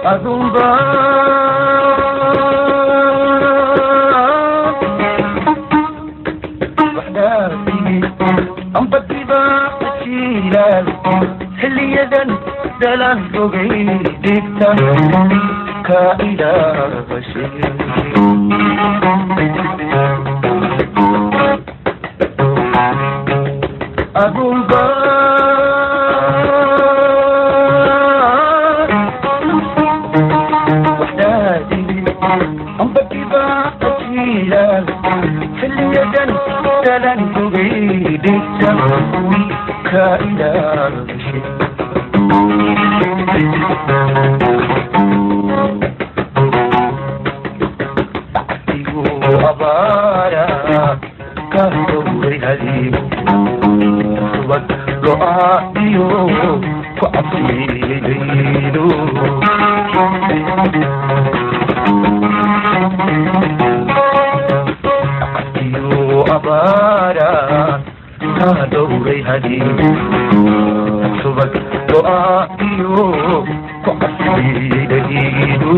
Adunba xiliyadan dalan ogay dhibta ka ilaashay. Adunba xiliyadan dalan ogay dhibta ka ilaashay. Igu abaara ka dhowray hadiib subag lo-aa iyo ku cabsiyeydo. Iyo abaara ka dhowray hadiib subag lo-aa iyo ku cabsiyeydo.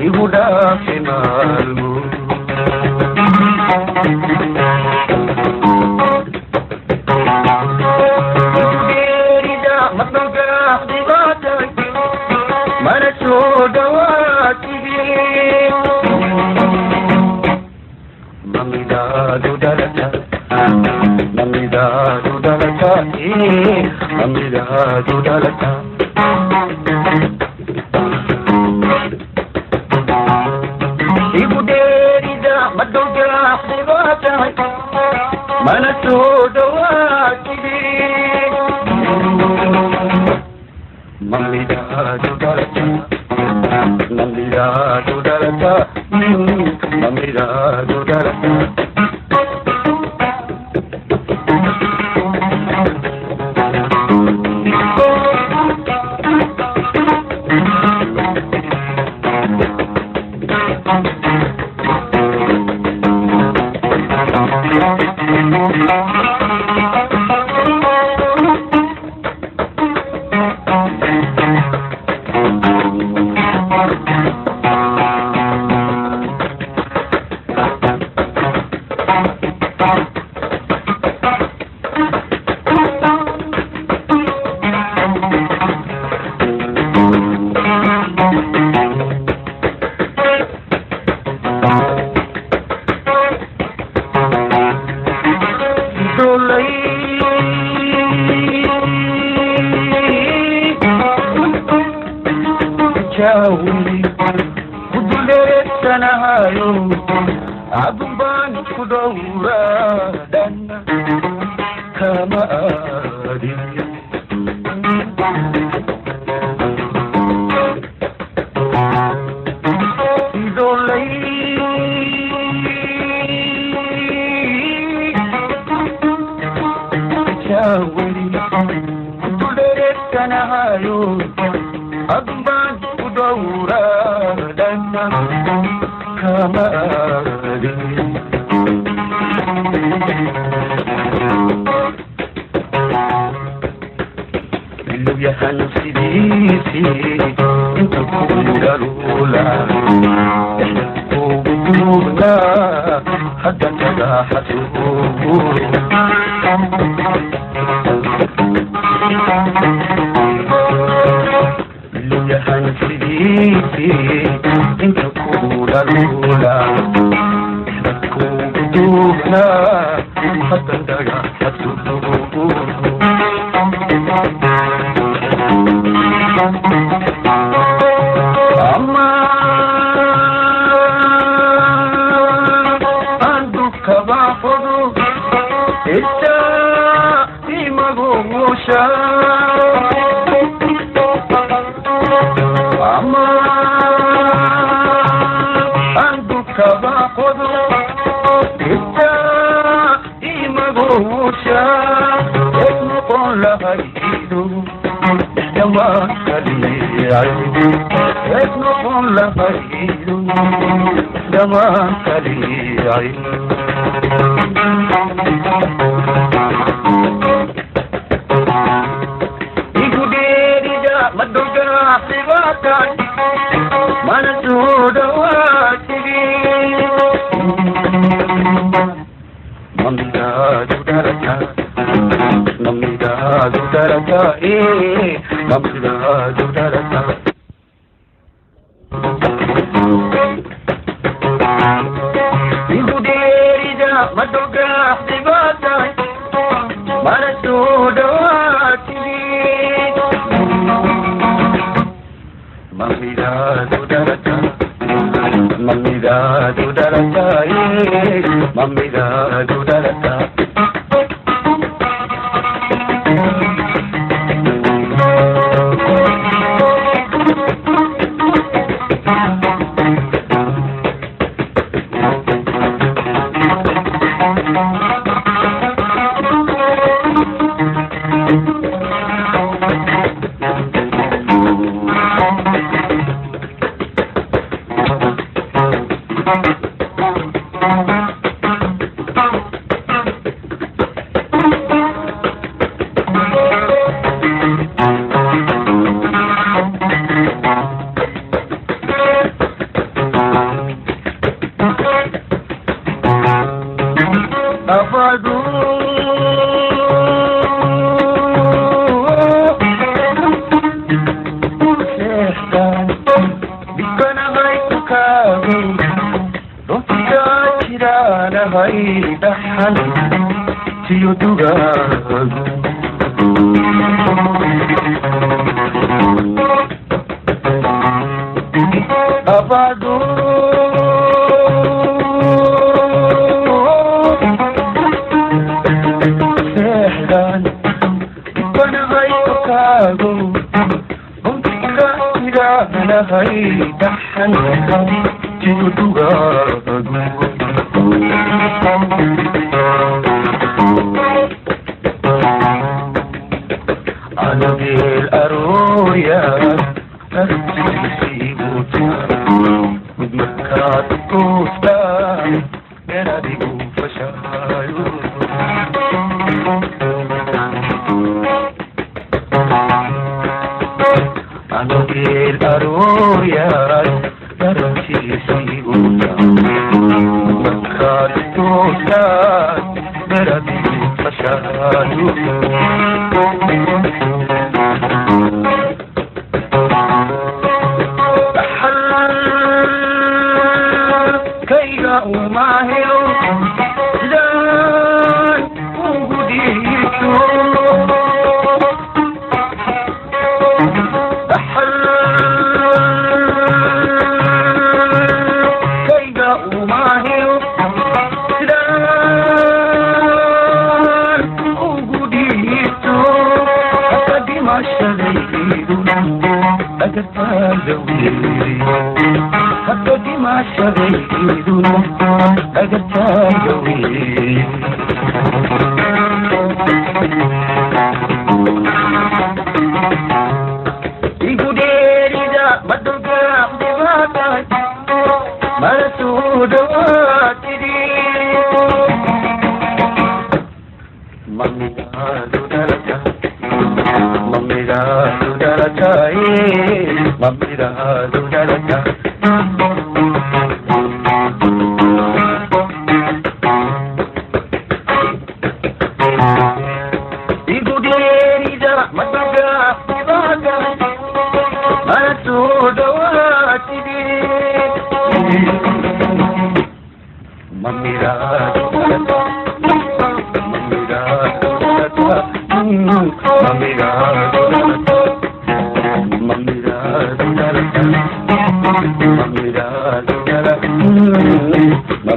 Igu dhaafi maalmo. Mana soo dhawaatide mamidaadu dhalata, mamidaadu dhalata, mamidaadu dhalata. Igu dheerida madowgaaxdibaatahay mana soo dhawaatide mamidaadu dhalata, mamidaadu dhalata, mamidaadu dhalata. Kuduleersanahayo adunbaan ku dhowraa dhanna kama aadin. Idolay jawli kuduleersanahayo adunbaan ku dhowraa dhanna kama aadin. Bilowyahan sidiisii inta ku dhaluula dhexda kugu duubnaa hadda taga xasuur. Bilowyahan sidiisii inta ku dhaluula dhexda kugu duubnaa hadda taga xasuur. Ama aan dhulkaba fogo inta Imagusha ama anduka baqodo ita imagusha noqon lahaydu dhammaan kaliyay noqon lahaydu dhammaan kaliyay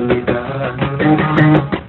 Mamira.